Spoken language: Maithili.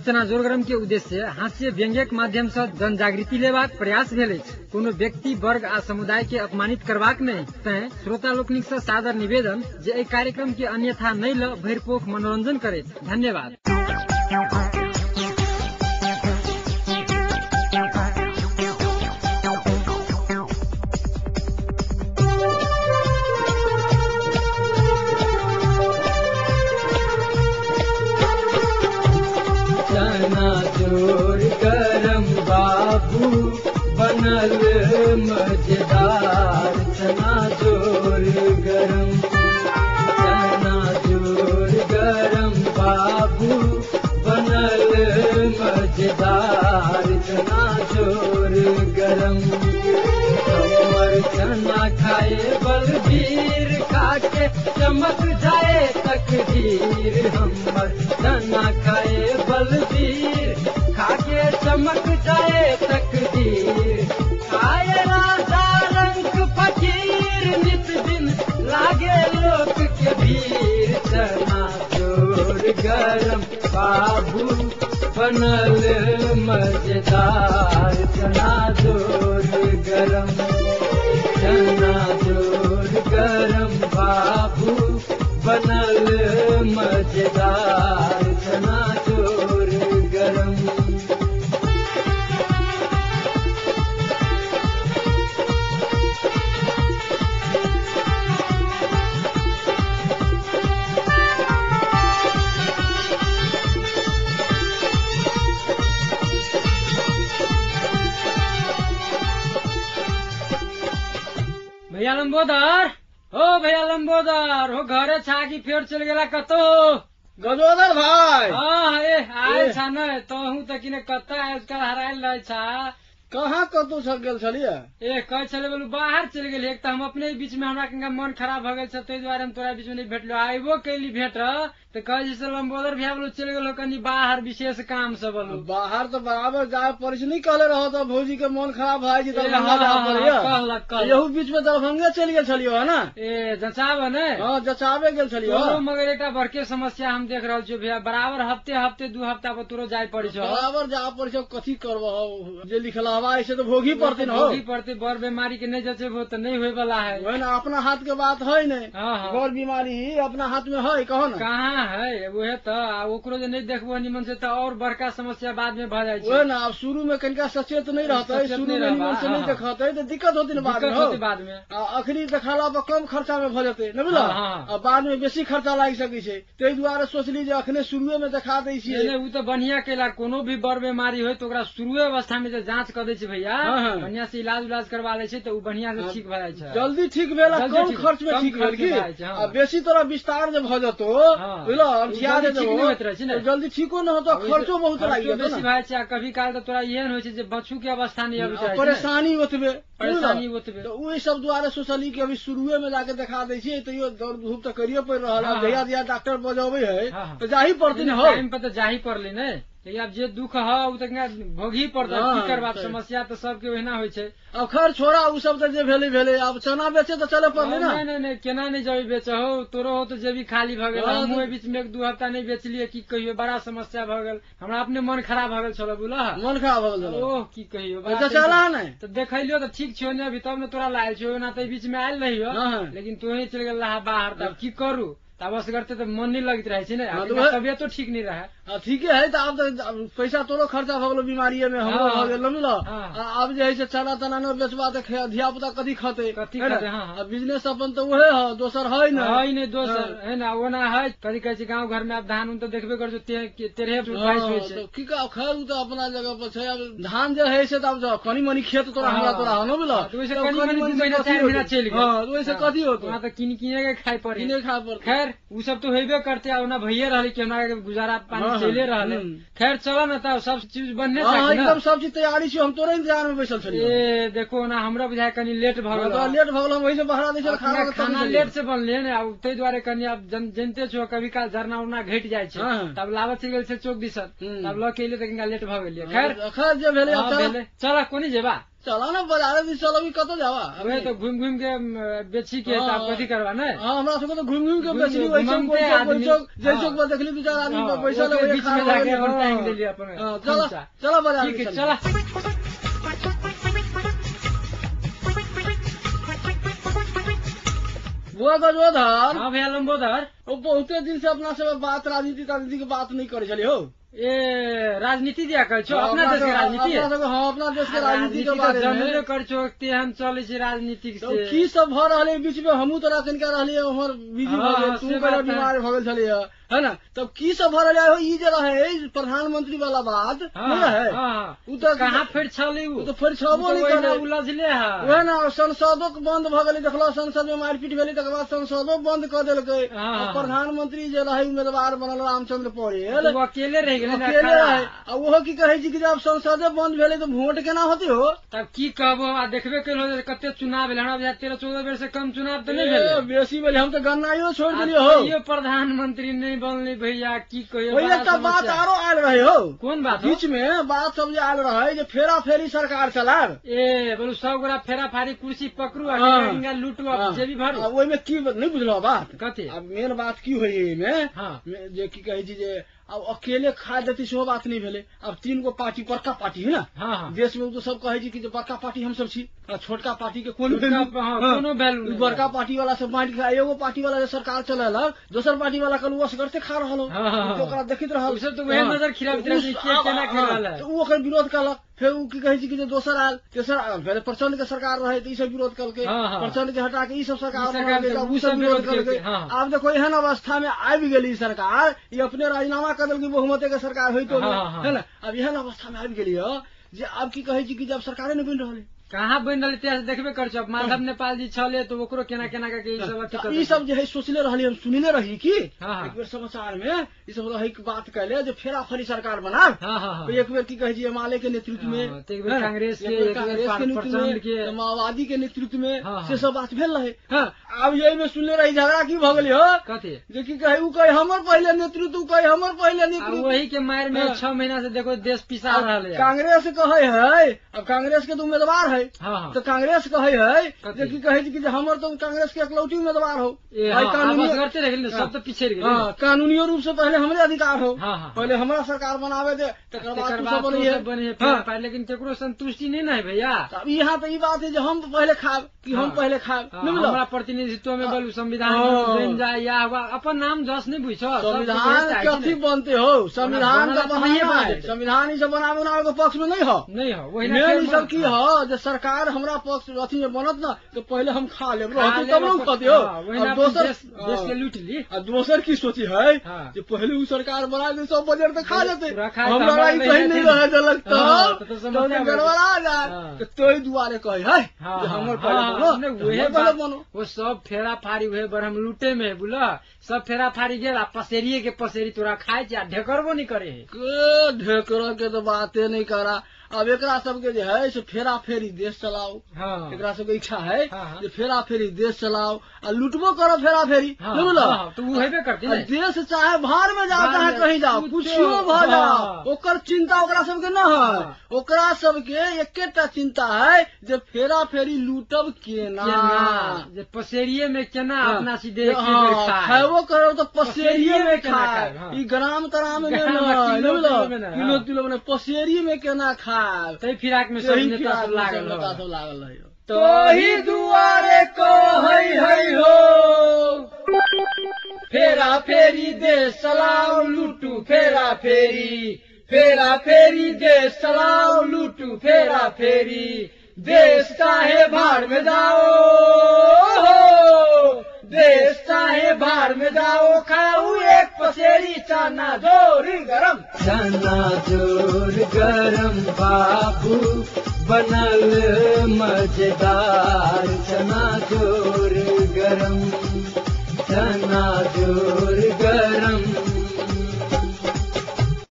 चना जोर गरम के उद्देश्य हास्य व्यंग्यक माध्यम से जनजागृति लेबाक प्रयास भेल अछि। कोनो व्यक्ति, वर्ग आ समुदाय के अपमानित करबाक नहि, तैं श्रोता लोकनिक से सादर निवेदन जे एहि कार्यक्रम के अन्यथा नहि ल भरिपोख मनोरंजन करैत। धन्यवाद। चना जोर गरम बाबू बनल मजेदार, चना जोर गरम, चना जोर गरम बाबू बनल मजेदार, चना जोर गरम। हमर चना खाए बलबीर, खाके चमक जाए तकदीर। हमर चना खाए बलबीर, खाके चमक जाए तकदीर। खाए राजा रंग फकीर, नित दिन लागे लोक के भीड़। चना जोर गरम बाबू बनल मजेदार, चना जोर गरम, चना जोर गरम बाबू बनल मजेदार, चना जोर गरम। भैया लम्बोदर, हो भैया लम्बोदर, हो घरे छा कि फेर चल गेला कतो? गजोदर भाई, हाँ ए आयल छा न तोहू त किने कत्ता आजकल हरायल रहे छा। कहाँ कतौ छल गेल छलियै? ए कह छले बोलू बाहर चल गेल। एक त हम अपने बीच में हमरा कनिका मन खराब भ गेल छ, ताहि दुआरे हम तोरा बीच में नहीं भेटलो। आइबो कैली भेट त कहे छै से लम्बोदर भैया बोलू चल गेलो कनी बाहर विशेष काम से। बोलू बाहर तो बराबर जाय पड़ै छै, नहीं कहले रहो तो भौजी के मन खराब भए छै दरभंगा जाय पड़ैया। कहलक कहलक यहू बीच में दरभंगे चलि गेल छलियो है ना? ए जचाब ने? हाँ जचाबे गेल छलियो। तोरो मगर एकटा बड़के समस्या हम देख रहल छियो भैया, बराबर हफ्ते हफ्ते 2 हफ्ता पर तोरो जाय पड़ै छौ। बराबर जाय पड़ै छौ, कथी करबहो, जे लिखलावा है से तो भोगी पड़ते न। भोगी पड़ते, बड़ बीमारी के नहीं जचेबो तो नहीं होय वाला है। वही ना, अपना हाथ के बात है नहीं। हाँ हाँ, बड़ बीमारी अपना हाथ में है, कहो ना कहाँ है उहे त। ओकरो जे नहीं देखबो निमन से त और बड़का समस्या बाद में भ जाय छै। वही ना, अब शुरू में कनिका सचेत नहीं रहते, शुरू में निमन से नहीं देखते तो दिक्कत होती न बाद में। दिक्कत होती बाद में। अखनी देखाला पर कम खर्चा में भ जेतै न बुझल, आ बाद में बेसी खर्चा लागि सकै छै। ताहि दुआरे सोचली जे अखने शुरुए में देखा दै छियै। नहीं उ त बढ़िया केला, कोनो भी बड़ बीमारी होय त ओकरा शुरुए अवस्था में जे जांच क दै छै भैया, बढ़िया से इलाज उलाज करवा लै छै त उ बढ़िया से ठीक भ जाइ छै। जल्दी ठीक भेल, कम खर्च में ठीक भेल की। आ बेसी तोरा विस्तार जे भ जेतो बुझल, जल्दी ठीको न होतो, खर्चो बहुत लागि जेतो, बेसी भए छै। कभी काल त तोरा एहन होइ छै जे बच्चू के अवस्था नहीं अबै छै, परेशानी ओतबे, परेशानी ओतबे। त ओहि सब दुआरे सोचली कि अभी शुरुए में जाके देखा दै छियै, तैयो दौड़ धूप त करिये पड़ि रहल है। जहिया जहिया डॉक्टर बजबै है त जाही पड़तै न, टाइम पर त जाही पड़लै ने। लेकिन आब जे दुख है उ त भोगही पड़तै, की करबा, समस्या त सबके ओहिना होइ छै। अब खैर छोड़ा, उ सब त जे भेलै भेलै, आब चना बेचे त चले पड़लै ना। नहीं नहीं नहीं, केना नहीं जेबी बेचहो, तोरो हो तो जेबी खाली भ गेल। हमहूँ एहि बीच में 1-2 हफ्ता नहीं बेचलियै, की कहियो बड़ा समस्या भ गेल, हमरा अपने मन खराब भ गेल छल। बुझल मन खराब भ गेल? ओह की कहियो, जचला नहीं त देखलियो त ठीक छियो ने अभी, तब ने तोरा लायल छियो, ओना त एहि बीच में आयल रहियो, लेकिन तोही चलि गेल रहा बाहर, तब की करू। तब असगरते त मन नहीं लगैत रहे छै ने, तबियतो ठीक नहीं रहे। ठीके है त आब त पैसा तोरो खर्चा भ गेलो बीमारीये में, हमरो भ गेल न। आब जे है से चना तना न बेचबा त धिया पुता कथी खते, कथी खते। हाँ बिजनेस अपन त उहे है, दोसर है न, है नहीं दोसर है ना। ओना है कथी कहै छै गाँव घर में आब धान उन त देखबे कर छौ, तेरहे प्राइस होइ छै। की का खैर उ त अपना जगह पर छै। आब धान जे है से त आब कनी मनी खेत तोरा हमरा तोरा न बुझल, ओइसे कनी मनी 2 महीना 4 महीना चलि गेल। हां ओइसे कथी होतो, वहां त किन किने के खाय पड़े, किने खाय पड़े। खैर उ सब तो हेबे करते, आ ओना भइए रहलै कि हमरा के गुजारा पानी चले रहलै। खैर चल न त सब चीज बनने छै, एकदम सब चीज तैयारी छै, हम तोरे इंतजार में बैसल छलियै। ए देखो ना हमरा बुझाय कनी लेट भ गेल, लेट भ गेल, हम वही से बहरा दै छल खाना, खाना लेट से बनले ने, आ ताहि दुआरे कनी आब जनते छो कभी काल झरना उरना घटि जाइ छै, तब लाबत चलि गेल छै चौक दिसन, तब ल के एलियै त कनिका लेट भ गेलियै। खैर खैर जे भेलै चल, कोनी जेबा? चला ना बाजार दिस चलबी कतौ जावा ओहे तो घुम घुम के बेची के तब कथी करबा नै। हां हमरा सबके तो घुम घुम के बेचली वैसे कोई चौक जै चौक पर देखली दू चार आदमी पर पैसा लगे बीच में जाके अपन टांग देली अपन। चला चला बाजार ठीक है चला। बुआ गजोधर। हां भैया लंबोदर, ओ बहुते दिन से अपना सब बात राजनीति राजनीति के बात नहीं करे छली हो। ए राजनीति दिया कर छो अपना देश के राजनीति। हां अपना देश के राजनीति के बारे में जनबे कर छो तेहन चलै छै राजनीति से। तो की सब भ रहल है बीच में हमहू तोरा कनिका रहलियै उम्हर बिजी भ गेल, तू कनिका बीमार भ गेल छलियै है ना। तब की सब भ रहल है ई जे रहे प्रधानमंत्री वाला बात नहीं रहे। उ त कहां फेर छलै उ तो फेर छबो नहीं करे उलझले है वह ना। संसदो बंद भ गेलै देखलो, संसद में मारपीट भेलै तकर बाद संसदो बंद क देलकै। प्रधानमंत्री जे रहे उम्मीदवार बनल रामचंद्र पौडेल वो अकेले रह गेलै अकेले रहे। आ ओहो की कहै छै कि जब संसदे बंद भेलै तो वोट केना होते हो। तब की कहबो आ देखबे केलहो जे कते चुनाव भेलै, हमरा 13-14 बेर से कम चुनाव त नहीं भेलै, बेसी भेलै। हम त गणनाइयो छोड़ देलियै हो। यो प्रधानमंत्री नहीं बनलै भैया की कहियो। एकटा बात आरो आयल रहे हो। कोन बात? बीच में बात सब जे आयल रहे जे फेरा फेरी सरकार चलाब। ए बोलू सब गोरा फेरा फारी कुर्सी पकड़ू आ लूटू आ जेबी भरू। ओहिमे की नहीं बुझलो बात कथी? अब मेन बात की होई एहिमे जे की कहै छी जे अब अकेले खा देती सेहो बात नहीं भेलै। अब 3 गो पार्टी बड़का पार्टी है ना देश में, तो सब कहै छी कि जे बड़का पार्टी हम सब छी, छोटका पार्टी के कोन कोनो वैल्यू नहीं। बड़का पार्टी वाला सब बांटि के एगो पार्टी वाला जे सरकार चलेलक दोसर पार्टी वाला कल ओ असगरते खा रहल हो, तो ओकरा देखैत रहल सब तो वएह नजर खिलाबैत रहल के केना खा रहल है। तो उ ओकर विरोध कलक। फेर उ की कहै छै कि जे दोसर आयल तेसर आयल, फेर प्रचंड के सरकार रहे तऽ ई सब विरोध कलकै, प्रचंड के हटा के ई सब सरकार बना उ सब विरोध कलकै। आब देखो एहन अवस्था में आबि गेली सरकार, ई अपने राजीनामा कर देलकै बहुमते के सरकार होइतो है ना। अब एहन अवस्था में आबि गेली जे आब की कहै छै कि जब सरकारे नहि बनि रहल है। कहाँ बनि रहल है देखबे कर छौ। माधव नेपाल जी छले तो ओकरो केना केना के ई सब अथी ई सब जे है सोचले रहली, हम सुनले रही कि एक बेर समाचार में ई सब रहे के बात कहले जे फेरा फेरी सरकार बनाब। तो एक बेर की कहै छै एमाले के नेतृत्व में, एक बेर कांग्रेस के, एक बेर प्रचंड के, माओवादी के नेतृत्व में से सब बात भेल रहे। हां आब यही में सुनले रही झगड़ा की भ गेलै हो कथी जे की कहै उ कहै हमर पहिले नेतृत्व, उ कहै हमर पहिले नेतृत्व। वही के मार में 6 महीना से देखो देश पिसा रहल है। कांग्रेस कहै है, अब कांग्रेस के तो उम्मीदवार है तो कांग्रेस कहै है जे की कहै छै कि हमर तो कांग्रेस के एकलौटी उम्मीदवार हो, कानूनी सब तो पीछे कानूनियो रूप से पहले हमरे अधिकार हो, पहले हमरा सरकार बनावे दे तकर बाद तू सब बनिहे। लेकिन केकरो संतुष्टि नहीं ना है भैया। अब यहाँ तो ई बात है जे हम पहले खाब कि हम पहले खाब, हमरा प्रतिनिधित्व में बोलू संविधान बन जाए या अपन नाम जस नहीं बुझ। संविधान कथी बनते हो, संविधान का बहाना है। संविधान ई सब बनावे उनावे के पक्ष में नहीं हो, नहीं हो। वही मेन ई सब की हो जे सरकार हमरा पक्ष अथी में बनत ना तो पहले हम खा लेब रहतै तब न खते हो। दोसर देश के लूट ली। आ दोसर की सोची है जे पहले उ सरकार बना दे सब बजट तो खा लेते, हमरा ई कहीं नहीं रहे देलक तब तो गड़बड़ा जाए। तो तोई दुआरे कहै है जे हमर पहले बनो, वही पहले बनो। वो सब फेरा फारी उहे बर हम लूटे में बुला सब फेरा फारी गेल आ पसेरिए के पसेरी तोरा खाय छै आ ढेकरबो नहीं करे के ढेकर के तो बाते नहीं करा। अब एकरा सबके जे है से फेरा फेरी देश चलाओ, एकरा सबके इच्छा है जे फेरा फेरी देश चलाओ आ लूटबो करो फेरा फेरी। तो उ हेबे करती ने, देश चाहे भार में जाओ चाहे कहीं जाओ कुछो भ जाओ ओकर चिंता ओकरा सबके न है। ओकरा सबके एकेटा चिंता है जे फेरा फेरी लूटब केना, जे पसेरिये में केना अपना सीधे खेबो करो तो पसेरिये में खाए, ई ग्राम तराम में न किलो किलो में पसेरी में केना खाए। तै फिराक में सब नेता सब लागल रहे। तोही दुआरे कहै है हो फेरा फेरी देश चलाओ लूटू फेरा फेरी, फेरा फेरी देश चलाओ लूटू फेरा फेरी, देश चाहे भाड़ में जाओ हो, देश चाहे भाड़ में जाओ, खाऊ एक पसेरी चना जोर गरम, चना जोर गरम बाबू बनल मजेदार, चना जोर गरम, चना जोर गरम।